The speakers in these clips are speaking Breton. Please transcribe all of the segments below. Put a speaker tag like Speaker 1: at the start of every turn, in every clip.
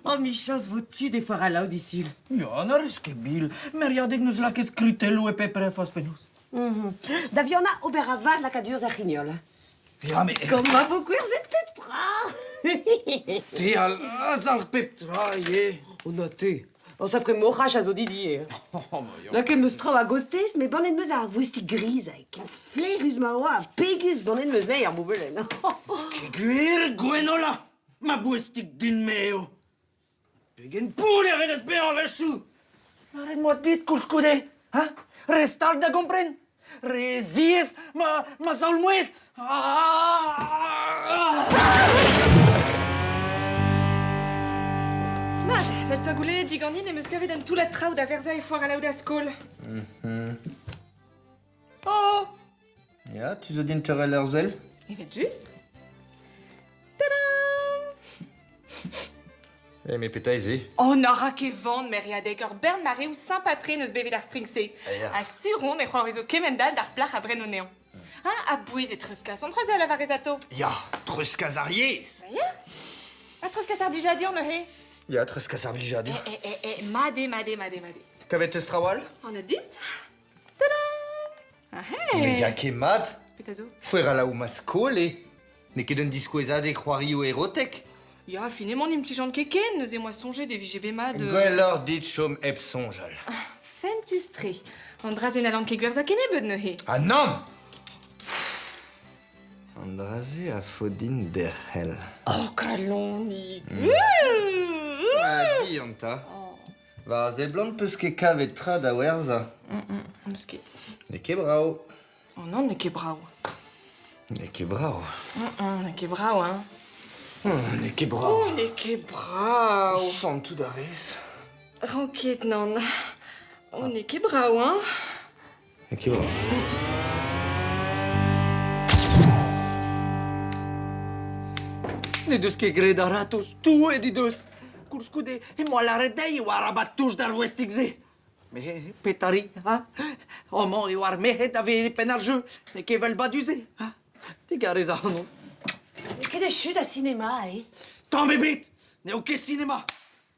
Speaker 1: Oh, michañs vo tu d'e foar alaou disul.
Speaker 2: Ya, na rez ket bil. Meriadeg n'eus lakaet skritelloù e pep lec'h forzh penaos.
Speaker 1: Da vihanañ ober a vat lakaat urzh ar c'hrignol.
Speaker 2: Ya, mais...
Speaker 1: Gant ma vo gwerzhet pep tra
Speaker 2: Te a zalc'h pep tra ivez.
Speaker 1: Oh na te Ur sapre moc'haj a zo dit ivez.
Speaker 2: Oh, ma ya.
Speaker 1: Lakaet 'm eus traoù a-gostez, met bannet 'm eus ar voestig gris ha ken flaerus ma oa ha pegus bannet 'm eus anezhi ar boubellenn.
Speaker 2: Ket gwir, Gwenola Ma boestig din-me eo. Pegen pounner e deus bezañ a-wechoù! Lâret 'moa dit koulskoude, hein? Re start da gompren? Re ziaes ma, ma zaol-mouezh!
Speaker 3: Mat, 'vel 'toa goulennet diganin em eus kavet un toullad traoù da verzañ e foar al da skol. Oh
Speaker 4: Ya, tu zo din teurel ur sell?
Speaker 3: Evel-just. Tadam
Speaker 4: Eh, mais petra eo se?
Speaker 3: Oh, na ra ket van, meriadeg, ur bern mareoù sympa-tre n'eus bevet ar string-se. Ha sur on e c'hoarvezo kement-all d'ar plac'h a bren anezhañ. Ha a-bouez e treuzkas an treuzeur, lavarez atao.
Speaker 4: Ya, treuzkas ar yezh!
Speaker 3: Ya Ha treuzkas ar blijadur neuze?
Speaker 4: Ya, treuzkas ar blijadur.
Speaker 3: Eh, eh, eh, mat eo, mat eo, mat eo, mat eo.
Speaker 4: Kavet 'teus traoù all?
Speaker 3: Anat dit? Tada Ah, hey
Speaker 4: Ne ya ket mat.
Speaker 3: Petra zo?
Speaker 4: Foer alaou ma skol eo. N'eo ket un diskouezadeg c'hoarioù erotek.
Speaker 3: Ya, fin emañ n'implijan ket ken, neuze moa soñjet e vije bet mat...
Speaker 4: Gwelloc'h dit chom hep soñjal.
Speaker 3: Fentus-tre. An dra-se n'hallan ket gwerzhañ kennebeut neuze.
Speaker 4: Ah nann! An dra-se a faot din derc'hel.
Speaker 3: Oh, kalonig!
Speaker 4: Ah, dihan 'ta. War a seblant 'peus ket kavet tra da werzhañ.
Speaker 3: N'eus ket.
Speaker 4: N'eo ket brav.
Speaker 3: Oh non, n'eo ket brav.
Speaker 4: N'eo ket brav.
Speaker 3: N'eo ket brav, hein.
Speaker 4: N'eo ket brav.
Speaker 3: Oh, n'eo ket brav.
Speaker 4: Santout a rez.
Speaker 3: Ran ket, nann. Oh, n'eo ket brav, hein.
Speaker 4: N'eo ket brav.
Speaker 2: N'he deus ket graet a-ratozh, touet he deus. Koulskoude emañ lâret dezhi e oa arabat touch d'ar voestig-se. Mais petra 'ri, hein? Amañ eo ar merc'hed a vez e penn ar jeu, n'eo ket evel badus-se, hein? Digarez ac'hanon.
Speaker 1: N'eo ket echu da sinema, eh?
Speaker 2: Tamm ebet! N'eo ket sinema!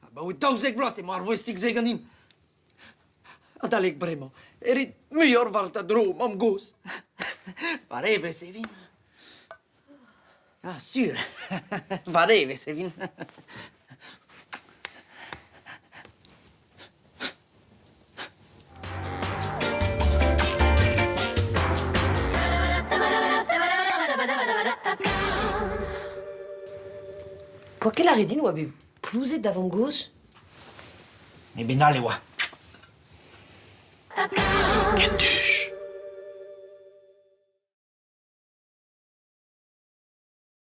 Speaker 2: Abaoe 12 vloaz emañ ar voestig-se ganin. Adalek bremañ e rit muioc'h war da dro, mamm-gozh. War evezh e vin. Ah, sur, war evezh e vin.
Speaker 1: Poa ket lâret din oa bet plouzet da vamm-gozh?
Speaker 2: E benn all e oa. Ken du.